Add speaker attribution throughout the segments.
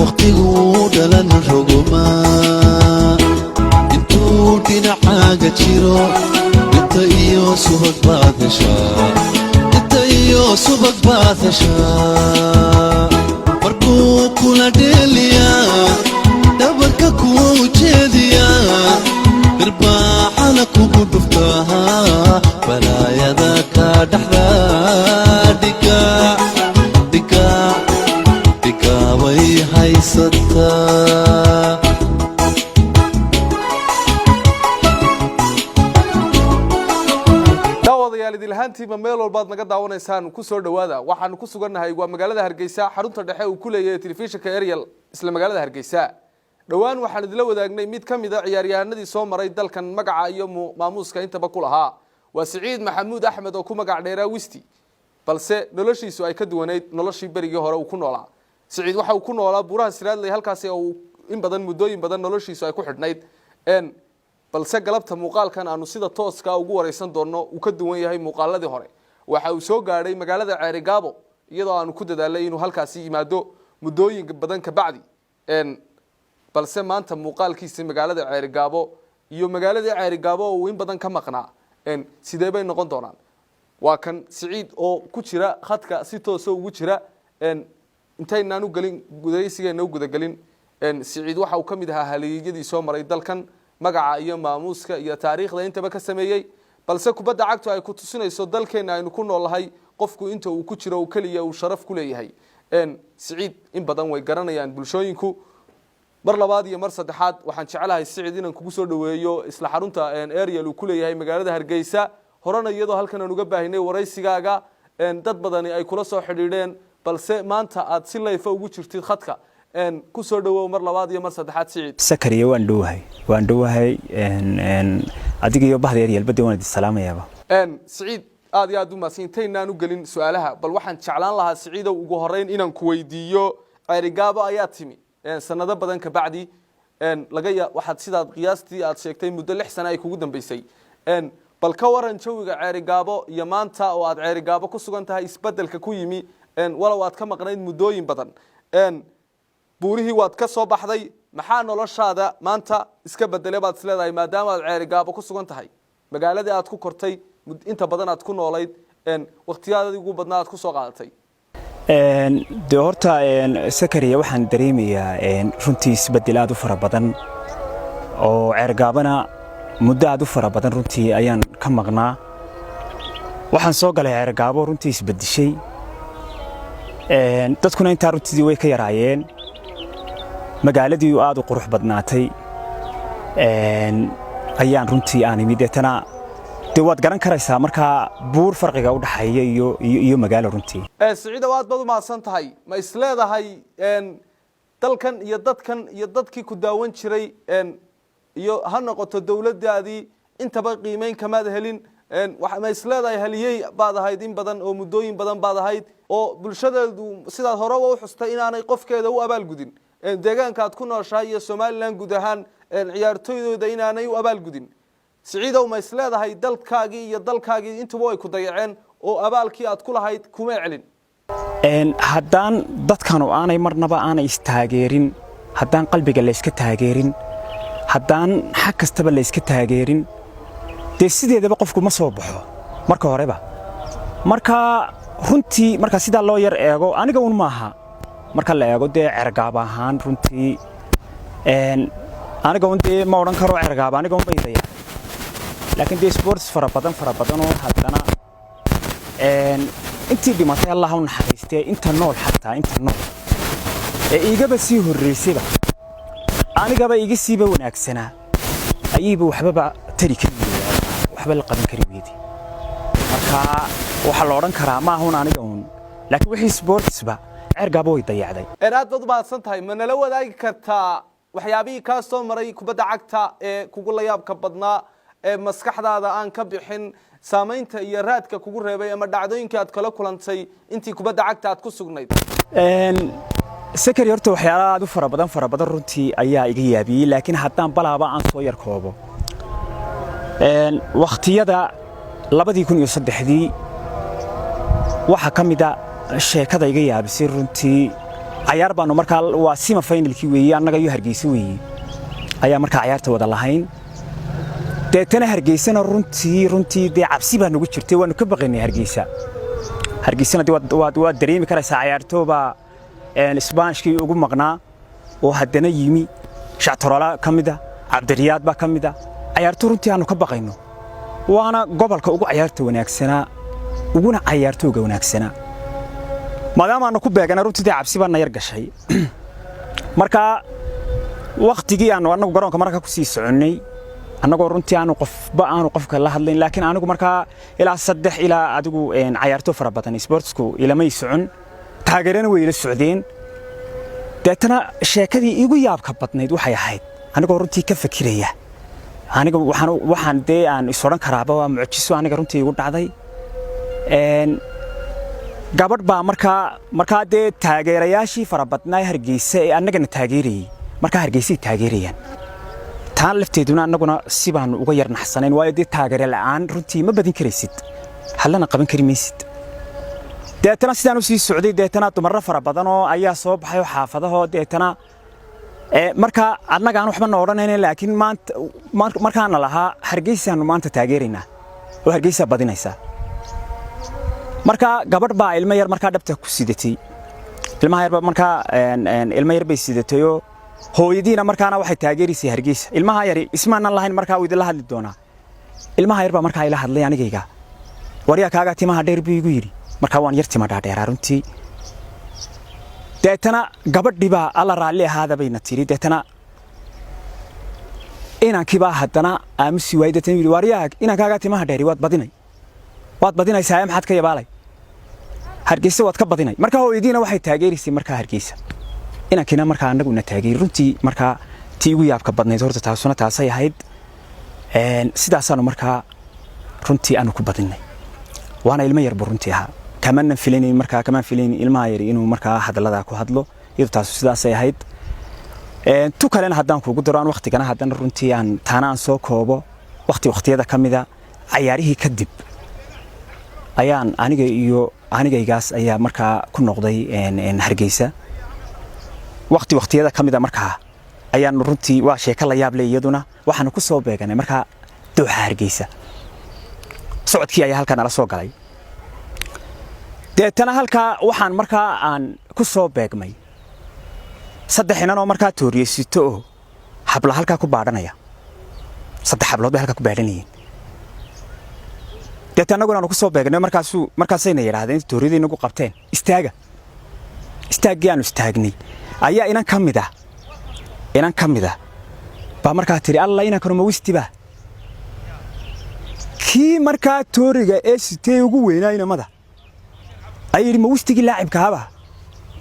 Speaker 1: Wakhtiguu dhalan rogomaa intuu dhinacaaga jiro. Inta iyo subag baad heshaa, inta iyo subag baad heshaa. Markuu kula dheeliyaa, dhabarka kuu jeediyaa, irbaaxana kugu dhuftaa, balaayada ka dhaxdaa. Dhigaa dhigaa dhigaabay haysataa.
Speaker 2: Daawadayaal, idilhaantiiba meel walbaad naga daawanaysaan, ku soo dhowaada. Waxaanu ku sugannahay waa magaalada Hargeysa, xarunta dhexe uu ku leeyahay telefishinka Ariel isla magaalada Hargeysa. Dhowaan waxaan idila wadaagnay mid ka mid a ciyaaryahanadii soo maray dalkan, magaca iyo maamuuska intaba ku lahaa. Waa Siciid Maxamuud Axmed oo ku magac dheeraa Wisti, balse noloshiisu ay ka duwanayd noloshii berigii hore uu ku noolaa. Siciid waxa uu ku noolaa buuraha Siraadley, halkaasi oo uu in badan, muddooyin badan noloshiisu ay ku xidhnayd. Balse galabta muuqaalkan aanu sida tooska ugu wareysan doonno uu ka duwan yahay muuqaaladii hore. Waxa uu soo gaadhay magaalada Ceerigaabo, iyadoo aanu ku dadaalay inuu halkaasi yimaado muddooyin badan kabacdi. Balse maanta muuqaalkiisa magaalada Ceerigaabo iyo magaaladii Ceerigaabo oo uu in badan ka maqnaa sidee bay noqon doonaan? Waa kan Siciid oo ku jira khadka, si toosa ugu jira. Intaynaan u gelin gudaysigeena u gudagelin, Siciid waxa uu ka mid ahaa halyeeyadii soo maray dalkan, magaca iyo maamuuska iyo taariikhda intaba ka sameeyey. Balse kubadda cagtu ay ku tusinayso dalkeena aynu ku noolnahay, qofku inta uu ku jiro uu keliya uu sharaf ku leeyahay. Siciid in badan way garanayaan bulshooyinku. Mar labaad iyo mar saddexaad waxaan jeclahay, Siciid, inaan kugu soo dhaweeyo isla xarunta Ariel uu ku leeyahay magaalada Hargeysa. Horena iyadoo halkan aan uga baahinay waraysigaaga, dad badani ay kula soo xidhiidheen, balse maanta aad si live ugu jirtid khadka. Ku soo dhawow mar labaad iyo mar saddexaad, Siciid.
Speaker 3: Sakariya, waan dhowahay, waan dhowahay. Adiga iyo bahda Ariel-ba waan idin salaamayaaba.
Speaker 2: Siciid, aad iyo aad u mahadsan. Intaynaan u gelin su-aalaha, bal waxaan jeclaan lahaa, Siciidow, ugu horeyn inaan ku weydiiyo: Ceerigaabo ayaa timi sanado badan kabacdi. Laga ya waxaad sidaad qiyaastii aad sheegtay muddo 6 sano ay kugu dambeysay. Bal ka waran jawiga Ceerigaabo iyo maanta oo aad Ceerigaabo ku sugan tahay, isbedelka ku yimi, walow aad ka maqnayd muddooyin badan, buurihii waad ka soo baxday. Maxaa noloshaada maanta iska bedelay baad isleedahay, maadaama aad Ceerigaabo ku sugan tahay, magaaladii aad ku kortay, inta badan aad ku noolayd, wakhtiyaadadii ugu badnaa aad ku soo qaadatay?
Speaker 3: Dee horta, Sakariya, waxaan dareemayaa runtii isbedel aad u fara badan, oo Ceergaabana muddo aad u fara badan runtii ayaan ka maqnaa. Waxaan soo galay Ceergaabo runtii isbedeshay, dadkuna intaa runtii way ka yaraayeen, magaaladii aad u qurux badnaatay ayaan runtii aan imid. Deetana dee waad garan karaysaa markaa buur farqiga u dhaxeeya iyo magaalo runtii.
Speaker 2: Siciidow, aad baad u mahadsan tahay. Ma isleedahay dalkan iyo dadkan iyo dadkii ku daawan jiray iyo ha noqoto dowladdaadii intaba qiimeyn kamaad helin? Ma isleedahay haliyey baad ahayd in badan oo muddooyin badan baad ahayd, oo bulshadeedu sidaad horeba u xustay inaanay qofkeeda u abaalgudin, deegaanka aad ku nooshahay iyo Somaliland guud ahaan ciyaartoydooda inaanay u abaalgudin? Siciidow, ma isleedahay dalkaagii iyo dalkaagii intuba way ku dayaceen oo abaalkii aad ku lahayd kuma celin?
Speaker 3: Haddaan dadkanu aanay marnaba aanay istaageerin, haddaan qalbiga layska taageerin, haddaan xag kastaba layska taageerin, dee sideedaba qofku ma soo baxo marka horeba. Marka runtii marka sidaa loo yar eego, aniga un maaha, marka la eego dee Ceergaab ahaan runtii, aniga un dee ma odhan karo Ceergaab aniga un bay dayaan, laakiin dee sports fara badan fara badanoo haddana intii dhimatay Allah u naxariistee, inta nool, xataa inta nool ee igaba sii horreysayba, anigaba iga siiba wanaagsanaa, ayayba waxbaba tari kari weydaan, waxba la qaban kari weydi. Marka waxaa la odhan karaa ma ahun aniga uun, laakiin wixii sportsba Ceergaaba way dayacday.
Speaker 2: Aad baad u mahadsan tahay. Ma nala wadaagi kartaa waxyaabihii kaa soo maray kubadda cagta ee kugu la yaabka badnaa, ee maskaxdaada aan ka bixin, saamaynta iyo raadka kugu reebay, ama dhacdooyinkii aad kala kulantay intii kubadda cagta aad ku sugnayd?
Speaker 3: Sakari, horta waxyaalaha aad u fara badan fara badan runtii ayaa iga yaabiyey, laakiin haddaan balaaba aan soo yar koobo, wakhtiyada 2003-dii waxaa ka mida sheekada iga yaabisay runtii. Cayaar baanu markaa, waa semi finalkii weeye, annaga iyo Hargeysa weeye ayaa markaa cayaarta wada lahayn. Deetana Hargeysana runtii dee cabsi baa nagu jirtay, waanu ka baqaynay Hargeysa. Hargeysana dee waad dareemi karaysaa, cayaartoobaa Isbaanishkii ugu maqnaa oo haddana yimi, Shactarola ka mida, Cabdiriyaad baa ka mida, cayaartoo runtii aanu ka baqayno, waana gobolka ugu cayaarta wanaagsanaa uguna cayaartooga wanaagsanaa. Maadaama aanu ku beegana, runtii dee cabsi baa na yar gashay. Marka wakhtigii aanu annagu garoonka markaa ku sii soconnay, annagoo runtii aanu qofba aanu qofka la hadlayn, laakiin anigu markaa ilaa saddex ilaa adigu cayaartoo fara badan sportsku ilamay socon, taageerana way ila socdeen. Deetana sheekadii iigu yaabka badnayd waxay ahayd, anigoo runtii ka fakiraya, aniga waxaan dee aan is odhan karaaba waa mucjiso aniga runtii igu dhacday. Gabadh baa markaa dee taageerayaashii fara badnaa Hargeysa ee annagana taageerayey markaa Hargeysay taageerayaan, taan lafteeduna annaguna si baanu uga yar naxsanayn, waayo dee taageere la'aan runtii ma badin karaysid, hallana qaban kari maysid. Deetana sidaan u sii socday, deetana dumarro fara badan oo ayaa soo baxay oo xaafadahoo. Deetana markaa annaga aan waxba na odhanayna, laakiin maanta markaana lahaa Hargeysaanu maanta taageeraynaa oo Hargeysaa badinaysaa. Marka gabadh baa ilmo yar markaa dhabta ku sidatay, ilmaha yarba markaa ilmo yar bay sidatayoo hooyadiina markaana waxay taageeraysay Hargeysa. Ilmaha yari ismaanan lahayn markaa uu idinla hadli doonaa. Ilmaha yar baa markaa ila hadlay anigayga. "Waryaa, kaagaa timaha dheer," buu igu yidhi. Markaa waan yar tima dhaadheeraa runtii. Deetana gabadhii baa "Alla raalli ahaada," bayna tiri. Deetana inankii baa haddana aamusi waayey. Deetana yidhi, "Waryaa, inankaagaa timaha dheeri, waad badinay, waad badinaysaa, maxaad ka yabaalay? Hargeysa waad ka badinay." Markaa hooyadiina waxay taageeraysay markaa Hargeysa, inankiina markaa annaguna taageeri. Runtii markaa tii igu yaabka badnayd horta taasuna taasay ahayd. Sidaasaanu markaa runtii aanu ku badinay, waana ilmo yarbu runtii ahaa. Kamanan filaynayn markaa, kamaan filaynin ilmaha yari inuu markaa hadalladaa ku hadlo. Iyadu taasu sidaasay ahayd. Tu kalena haddaan kuugu daro, aan waktigana haddana runtii aan taana aan soo koobo, wakti waktiyada ka mida cayaarihii kadib ayaan aniga iyo anigaygaas ayaa markaa ku noqday Hargeysa. Wakti waktiyada ka mida markaa ayaan runtii, waa sheeko la yaab leh iyaduna, waxaanu ku soo beeganay markaa dooxa Hargeysa. Socodkii ayaa halkaa nala soo galay. Deetana halkaa waxaan markaa aan ku soo beegmay saddex inan oo markaa tooriyesito oo habla halkaa ku baadhanaya. Saddex hablood bay halkaa ku baadhanayeen. Deeta annaguna aanu ku soo beegnay. Markaasayna yidhaahdeen, tooriyadii nagu qabteen, "Istaaga." Istaaggii aanu istaagnay ayaa inan ka mid ah baa markaa tidhi, "Alla, inankanu ma wistiba?" Kii markaa tooriga ee sitee ugu weynaa inamada ayuu yidhi, "Ma wistigii laacibkaaba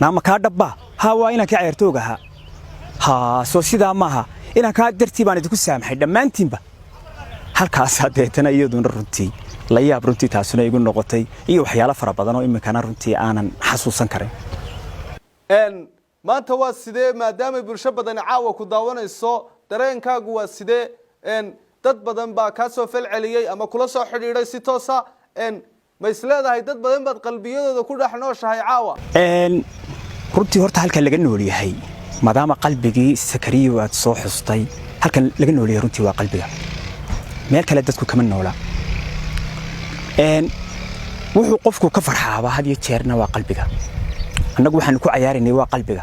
Speaker 3: naama kaa dhabbaa?" "Haa, waa inankii cayaartooga ahaa." "Haa, soo sidaa maaha? Inankaa dartii baan idinku saamaxay dhammaantiinba." Halkaasaa deetana iyaduna runtii la yaab runtii taasuna igu noqotay, iyo waxyaalo fara badan oo iminkana runtii aanan xasuusan karin.
Speaker 2: Maanta waa sidee, maadaamay bulsho badani caawa ku daawanayso, dareenkaagu waa sidee? Dad badan baa kaa soo falceliyey ama kula soo xidhiidhay si toosa. Ma is leedahay dad badan baad qalbiyadooda ku dhex nooshahay caawa?
Speaker 3: Runtii horta halka laga nool yahay, maadaama qalbigii Sakariyo aad soo xustay, halkan laga nool yahay runtii waa qalbiga, meel kale dadku kama noola. Wuxuu qofku ka farxaaba had iyo jeerna waa qalbiga. Annagu waxaanu ku cayaaraynay waa qalbiga.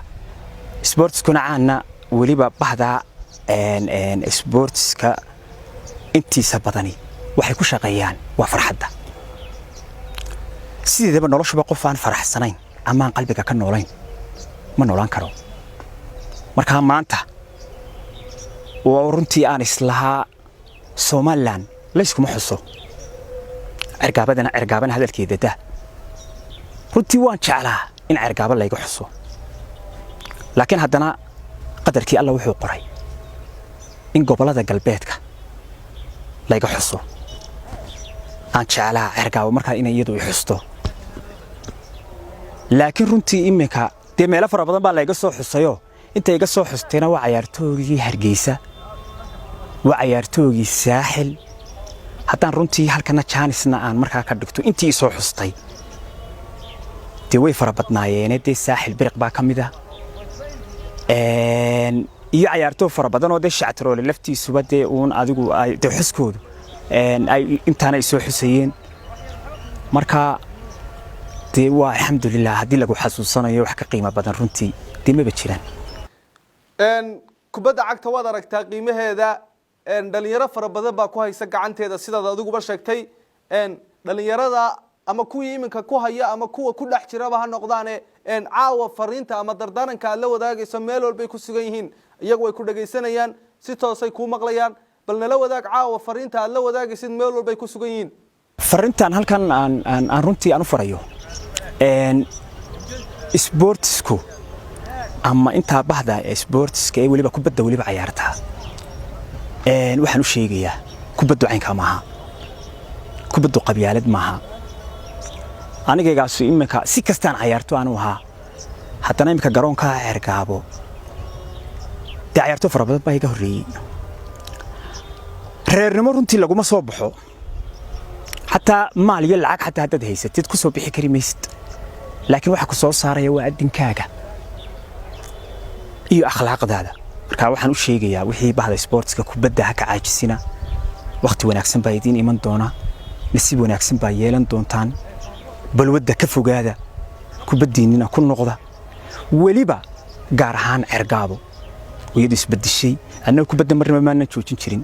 Speaker 3: Sportskuna caanna weliba bahdaa sportska intiisa badani waxay ku shaqeeyaan waa farxadda. Sideedaba noloshuba qof aan faraxsanayn ama aan qalbiga ka noolayn ma noolaan karo. Markaa maanta oo runtii aan islahaa Somaliland layskuma xuso, Cergaabadana, Cergaabana hadalkeeda dah, runtii waan jeclaa in Cergaabo layga xuso, laakiin haddana qadarkii Alla wuxuu qoray in gobollada galbeedka layga xuso. Aan jeclaa Cergaabo markaa inay iyadu i xusto, laakiin runtii iminka dee meelo fara badan baa layga soo xusayoo inta iga soo xustayna waa cayaartoogii Hargeysa, waa cayaartoogii Saaxil. Haddaan runtii halkana jaanisna aan markaa ka dhigto, intii isoo xustay dee way fara badnaayeene. Dee Saaxil Biriq baa ka mid ah. Iyo cayaartooy fara badan oo dee shactaroole laftiisuba dee uun adigu ay dee xuskoodu ay intaana ay soo xusayeen. Marka dee waa alxamdulilah, haddii lagu xasuusanayo wax ka qiimo badan runtii dee maba jiraan.
Speaker 2: Kubadda cagta waad aragtaa qiimaheeda. Dhalinyaro fara badan baa ku haysa gacanteeda, sidaad adiguba sheegtay. Dhalinyarada ama kuwii iminka ku haya ama kuwa ku dhex jiraba ha noqdaane, caawa fariinta ama dardaaranka aad la wadaagayso, meel walbay ku sugan yihiin, iyagu way ku dhagaysanayaan, si toosay kuu maqlayaan. Bal nala wadaag caawa fariinta aad la wadaagaysid, meel walbay ku sugan yihiin.
Speaker 3: Fariintan halkan aan runtii aan u farayo sportsku ama intaa bahda ee sportska ee weliba kubadda weliba cayaartaa, waxaan u sheegayaa kubaddu caynkaa maaha, kubaddu qabyaalad maaha. Anigaygaasu iminka si kastaan cayaarto aanu ahaa, haddana iminka garoonkaa Ceergaabo dee cayaarto fara badan baa iga horreeyey. Reernimo runtii laguma soo baxo, xataa maal iyo lacag xataa haddaad haysatid ku soo bixi kari maysid, laakiin waxa ku soo saaraya waa addinkaaga iyo akhlaaqdaada. Marka waxaan u sheegayaa wixii bahda sportska, kubadda ha ka caajisina. Wakhti wanaagsan baa idiin iman doona, nasiib wanaagsan baa yeelan doontaan. Balwadda ka fogaada, kubaddiinnina ku noqda. Weliba gaar ahaan Cergaabo iyadu isbedeshay. Annaga kubadda marnaba maanan joojin jirin,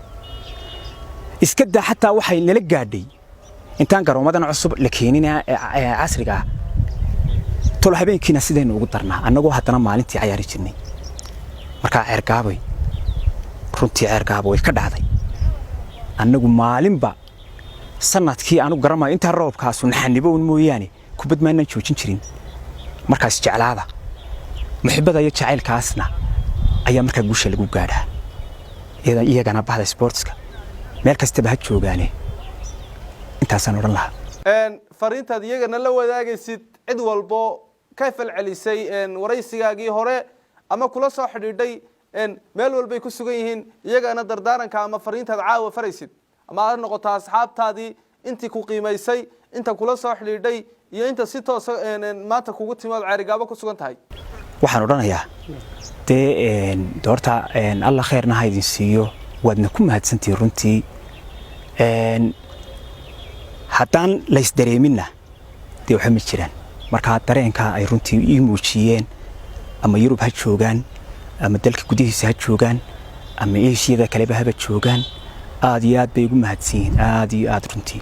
Speaker 3: iska daa xataa waxay nala gaadhay intaan garoomadan cusub la keenin ee casriga ah, tolo habeenkiina sidaynu ugu darnaa annagoo haddana maalintii cayaari jirnay. Markaa Ceergaabay runtii, Ceergaabo way ka dhacday. Annagu maalinba sanadkii aanu garamayo intaa roobkaasu naxanibo un mooyaane, kubad maanaan joojin jirin. Markaas jeclaada muxibbada iyo jacaylkaasna ayaa markaa guusha lagu gaadhaa. Iyagana bahda sportska meel kastaba ha joogaane, intaasaan odhan lahaa.
Speaker 2: Fariintaad iyagana la wadaagaysid cid walbo ka falcelisay waraysigaagii hore ama kula soo xidhiidhay, meel walbay ku sugan yihiin, iyagana dardaaranka ama fariintaad caawa faraysid, ama aad noqoto asxaabtaadii intii ku qiimaysay, inta kula soo xidhiidhay iyo inta si toosa maanta kugu timi ood Ceerigaabo ku sugan tahay.
Speaker 3: Waxaan odhanayaa dee horta Allah khayrna ha idin siiyo, waadna ku mahadsantihi runtii. Haddaan laysdareeminna dee waxba ma jiraan. Markaa dareenkaa ay runtii ii muujiyeen, ama Yurub ha joogaan ama dalka gudihiisa ha joogaan ama Eeshiyada kaleba haba joogaan, aad iyo aad bay ugu mahadsan yihiin, aad iyo aad runtii.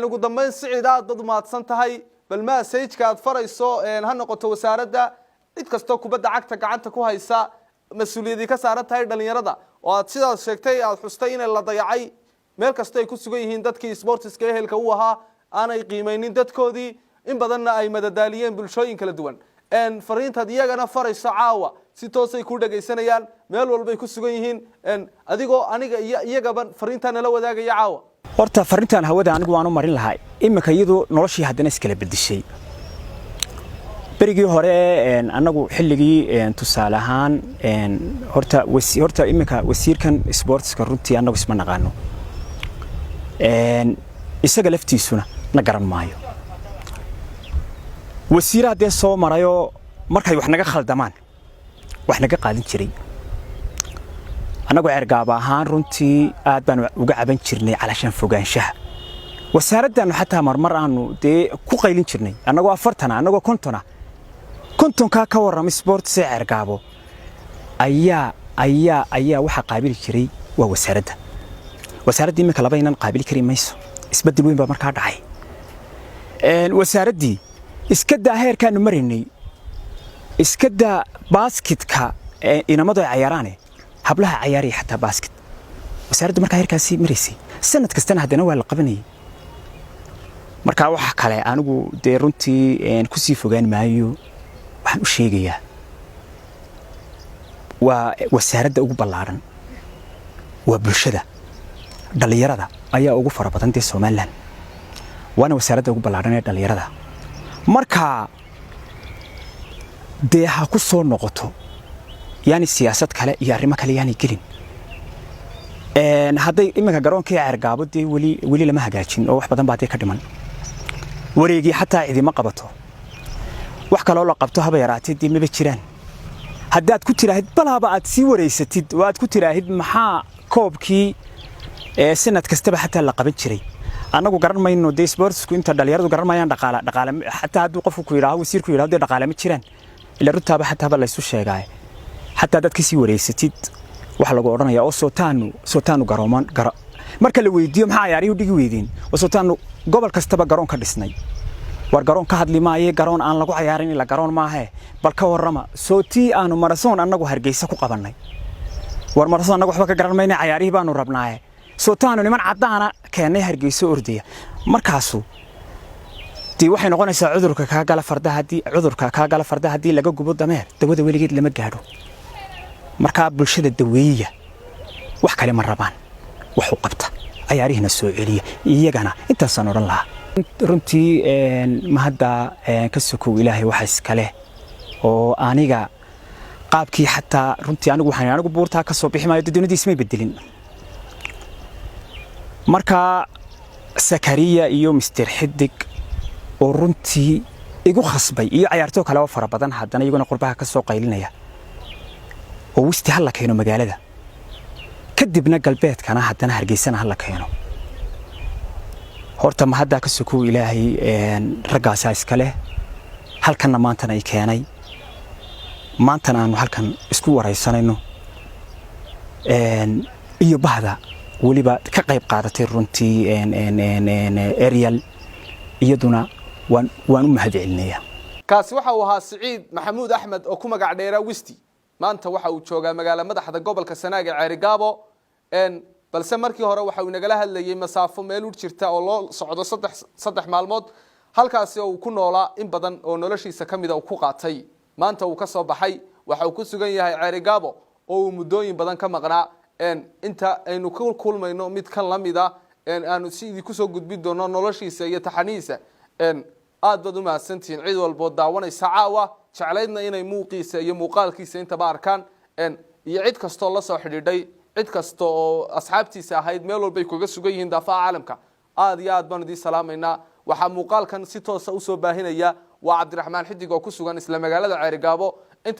Speaker 2: Ugu dambeyn, Siciid, aad baad umahadsan tahay. Bal messageka aad farayso, ha noqoto wasaaradda, cid kastoo kubadda cagta gacanta ku haysa, mas-uuliyadii ka saaran tahay dhalinyarada oo aad sidaas sheegtay, aad xustay inay la dayacay, meel kasta ay ku sugan yihiin dadkii sportiska ehelka u ahaa aanay qiimaynin dadkoodii, in badanna ay madadaaliyeen bulshooyin kala duwan. Fariintaad iyagana farayso caawa, si toosay ku dhagaysanayaan, meel walbay ku sugan yihiin, adigoo aniga iyo iyagaba fariintaa nala wadaagaya caawa.
Speaker 3: Horta fariintan hawada anigu waan u marin lahaa iminka, iyadoo noloshii haddana iskala bedeshay. Berigii hore annagu xilligii, tusaale ahaan, horta iminka wasiirkan sportska runtii annagu isma naqaano, isaga laftiisuna na garan maayo. Wasiiraha dee soo marayoo markay wax naga khaldamaan wax naga qaadan jiray, annagu Ceergaaba ahaan runtii aad baanu uga caban jirnay calashaan fogaanshaha wasaaraddaannu, xataa marmar aanu dee ku qaylin jirnay annagoo 40a, annagoo 50a. 50kaa ka warramay sports ee Ceergaabo ayaa waxaa qaabili jiray waa wasaaradda. Wasaaradda iminka laba inan qaabili kari mayso. Isbeddel weyn baa markaa dhacay. Wasaaraddii iska daa heerkaanu maraynay, iska daa baasketka inamadu ay cayaaraane, hablaha cayaaraya xataa basket. Wasaaraddu markaa heerkaasi maraysay, sanad kastana haddana waa la qabanayay. Marka waxa kale anigu dee runtii kusii fogaan maayo. Waxaan u sheegayaa waa wasaaradda ugu ballaaran, waa bulshada dhallinyarada ayaa ugu fara badan dee Somaliland, waana wasaaradda ugu ballaaran ee dhallinyarada. Marka dee ha ku soo noqoto, yaani siyaasad kale iyo arrimo kale yaanay gelin. Hadday iminka garoonkii Ceergaabo dee weli weli lama hagaajin oo wax badan baa dee ka dhiman. Wareegii xataa idima qabato, wax kaloo la qabto haba yaraatee dee maba jiraan. Haddaad ku tiraahid balaaba aad sii wareysatid oo aad ku tiraahid maxaa koobkii ee sanad kastaba xataa la qaban jiray, annagu garan mayno. Dee sportsku inta dhalinyaradu garan maayaan dhaqaala dhaqaale. Xataa hadduu qofku ku yidhaaho, wasiirku yidhahdo, dee dhaqaale ma jiraan, ila runtaaba xataaba laysu sheegaaye. Xataa haddaad kasii wareysatid, waxaa lagu odhanayaa oo sootaanu garooman garo. Marka la weydiiyo maxaa ciyaarihii u dhigi weydeen, oo sootaanu gobol kastaba garoon ka dhisnay. War garoon ka hadli maaye, garoon aan lagu cayaarin ila garoon maahe. Bal ka warrama sootii aanu marasoon annagu Hargeysa ku qabannay? War marasoon annagu waxba ka garan mayna, cayaarihii baanu rabnaaye. Sootaanu niman caddaana keennay Hargeysa ordaya? Markaasu dee waxay noqonaysaa cudurka kaa gala farda haddii cudurka kaa gala farda haddii laga gubo dameer, dawada weligeed lama gaadho. Markaa bulshada daweeya, wax kale ma rabaan, wax u qabta, cayaarihina soo celiya. Iyagana intaasaan odhan lahaa runtii. Ma hadda ka sokow Ilaahay waxa iskale oo aniga qaabkii xataa runtii anigu waxaan anigu buurtaa ka soo bixi maayo, dee dunida ismay bedelin. Marka Sakariya iyo Mister Xidig oo runtii igu khasbay, iyo cayaartoo kale oo fara badan, haddana iyaguna qurbaha ka soo qaylinaya oo wisti ha la keeno magaalada, kadibna galbeedkana, haddana Hargeysana ha la keeno. Horta ma haddaa ka sokow Ilaahay raggaasaa iska leh halkanna maantana ay keenay, maantana aanu halkan isku waraysanayno, iyo bahda weliba ka qayb qaadatay runtii Ariel, iyaduna waan u mahad celinayaa.
Speaker 2: Kaasi waxa uu ahaa Siciid Maxamuud Axmed oo ku magac dheeraa Wisti. Maanta waxa uu joogaa magaalo madaxda gobolka Sanaag ee Ceerigaabo, balse markii hore waxa uu nagala hadlayay masaafo meel u jirta oo loo socdo 3 maalmood, halkaasi oo uu ku noolaa in badan oo noloshiisa ka mida uu ku qaatay. Maanta uu ka soo baxay, waxa uu ku sugan yahay Ceerigaabo oo uu muddooyin badan ka maqnaa. Inta aynu ku kulmayno mid kan la mida, aanu si idinku soo gudbin doono noloshiisa iyo taxanihiisa. Aad baad u mahadsantihiin cid walbood daawanaysa caawa, jeclaydna inay muuqiisa iyo muuqaalkiisa intaba arkaan, iyo cid kastoo la soo xidhiidhay, cid kasta oo asxaabtiisa ahayd, meel walbay kaga sugan yihiin daafaha caalamka. Aad iyo aad baan idiin salaamaynaa. Waxaa muuqaalkan si toosa usoo baahinaya waa Cabdiraxmaan Xidig oo ku sugan isla magaalada Ceerigaabo.